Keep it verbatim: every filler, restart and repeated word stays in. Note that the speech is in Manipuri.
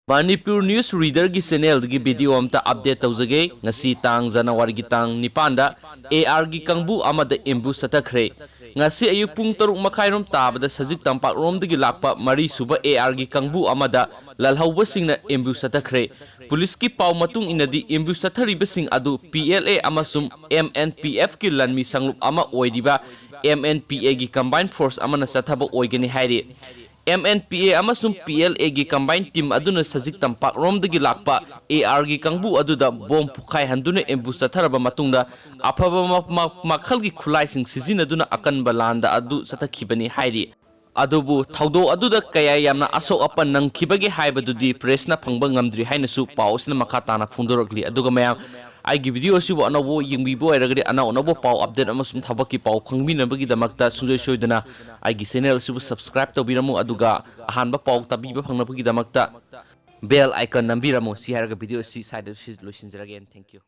Manipur News Reader ꯒꯤ channel ꯗꯒꯤ video ꯑꯝꯇ update ꯇꯧꯖꯒꯦ꯫ ꯉꯁꯤ ꯇꯥꯡ January ꯒꯤ ꯇꯥꯡ ꯅꯤꯄꯥꯟꯗ AR ꯒꯤ ꯀꯥꯡꯕꯨ ꯑꯃꯗ ambush ꯆꯠꯊꯈ꯭ꯔꯦ꯫ ꯉꯁꯤ ꯑꯌꯨꯛ ꯄꯨꯡ ꯇꯔꯨꯛ ꯃꯈꯥꯏꯔꯣꯝ ꯇꯥꯕꯗ ꯁꯖꯤꯛ ꯇꯝꯄꯥꯛꯔꯣꯝꯗꯒꯤ ꯂꯥꯛꯄ ꯃꯔꯤ ꯁꯨꯕ AR ꯒꯤ ꯀꯥꯡꯕꯨ ꯑꯃꯗ ꯂꯥꯜꯍꯧꯕꯁꯤꯡꯅ ambush ꯆꯠꯊꯈ꯭ꯔꯦ꯫ ꯄꯨꯂꯤꯁꯀꯤ ꯄꯥꯎ ꯃꯇꯨꯡ ꯏꯟꯅꯗꯤ ambush ꯆꯠꯊꯔꯤꯕꯁꯤꯡ ꯑꯗꯨ PLA ꯑꯃꯁꯨꯡ MNPF ꯀꯤ ꯂꯥꯟꯃꯤ ꯁꯪꯂꯨꯞ ꯑꯃ ꯑꯣꯏꯔꯤꯕ MNPA ꯒꯤ combined force ꯑꯃꯅ ꯆꯠꯊꯕ ꯑꯣꯏꯒꯅꯤ ꯍꯥꯏꯔꯤ꯫ MNPA ꯑꯃꯁꯨꯡ PLA ꯒꯤ combined team ꯑꯗꯨꯅ ꯁꯖꯤꯛ ꯇꯝꯄꯥꯛꯔꯣꯝꯗꯒꯤ ꯂꯥꯛꯄ AR ꯒꯤ ꯀꯥꯡꯕꯨ ꯑꯗꯨꯗ bomb ꯄꯣꯈꯥꯏꯍꯟꯗꯨꯅ ambush ꯆꯠꯊꯔꯕ ꯃꯇꯨꯡꯗ ꯑꯐꯕ ꯃ-, ꯃ-, ꯃꯈꯜꯒꯤ ꯈꯨꯠꯂꯥꯏꯁꯤꯡ ꯁꯤꯖꯤꯟꯅꯗꯨꯅ ꯑꯀꯟꯕ ꯂꯥꯟꯗ ꯑꯗꯨ ꯆꯠꯊꯈꯤꯕꯅꯤ ꯍꯥꯏꯔꯤ꯫ ꯑꯗꯨꯕꯨ ꯊꯧꯗꯣꯛ ꯑꯗꯨꯗ ꯀꯌꯥ ꯌꯥꯝꯅ ꯑꯁꯣꯛ ꯑꯄꯟ ꯅꯪꯈꯤꯕꯒꯦ ꯍꯥꯏꯕꯗꯨꯗꯤ press ꯅ ꯐꯪꯕ ꯉꯝꯗ꯭ꯔꯤ ꯍꯥꯏꯅꯁꯨ ꯄꯥꯎ ꯑꯁꯤꯅ ꯃꯈꯥ ꯇꯥꯅ ꯐꯣꯡꯗꯣꯔꯛꯂꯤ꯫ ꯑꯗꯨꯒ ꯃꯌꯥꯝ, ꯑꯩꯒꯤ video ꯑꯁꯤꯕꯨ ꯑꯅꯧꯕ ꯌꯦꯡꯕꯤꯕ ꯑꯣꯏꯔꯒꯗꯤ ꯑꯅꯧ ꯑꯅꯧꯕ ꯄꯥꯎ update ꯑꯃꯁꯨꯡ ꯊꯕꯛꯀꯤ ꯄꯥꯎ ꯈꯪꯕꯤꯅꯕꯒꯤꯗꯃꯛꯇ ꯁꯨꯡꯁꯣꯏ ꯁꯣꯏꯗꯅ ꯑꯩꯒꯤ channel ꯑꯁꯤꯕꯨ subscribe ꯇꯧꯕꯤꯔꯝꯃꯨ, ꯑꯗꯨꯒ ꯑꯍꯥꯟꯕ ꯄꯥꯎ ꯇꯥꯕꯤꯕ ꯐꯪꯅꯕꯒꯤꯗꯃꯛꯇ bell icon ꯅꯝꯕꯤꯔꯝꯃꯨ꯫ ꯁꯤ ꯍꯥꯏꯔꯒ video ꯑꯁꯤ ꯁ꯭ꯋꯥꯏꯗ ꯂꯣꯏꯁꯤꯟꯖꯔꯒꯦ꯫ Thank you꯫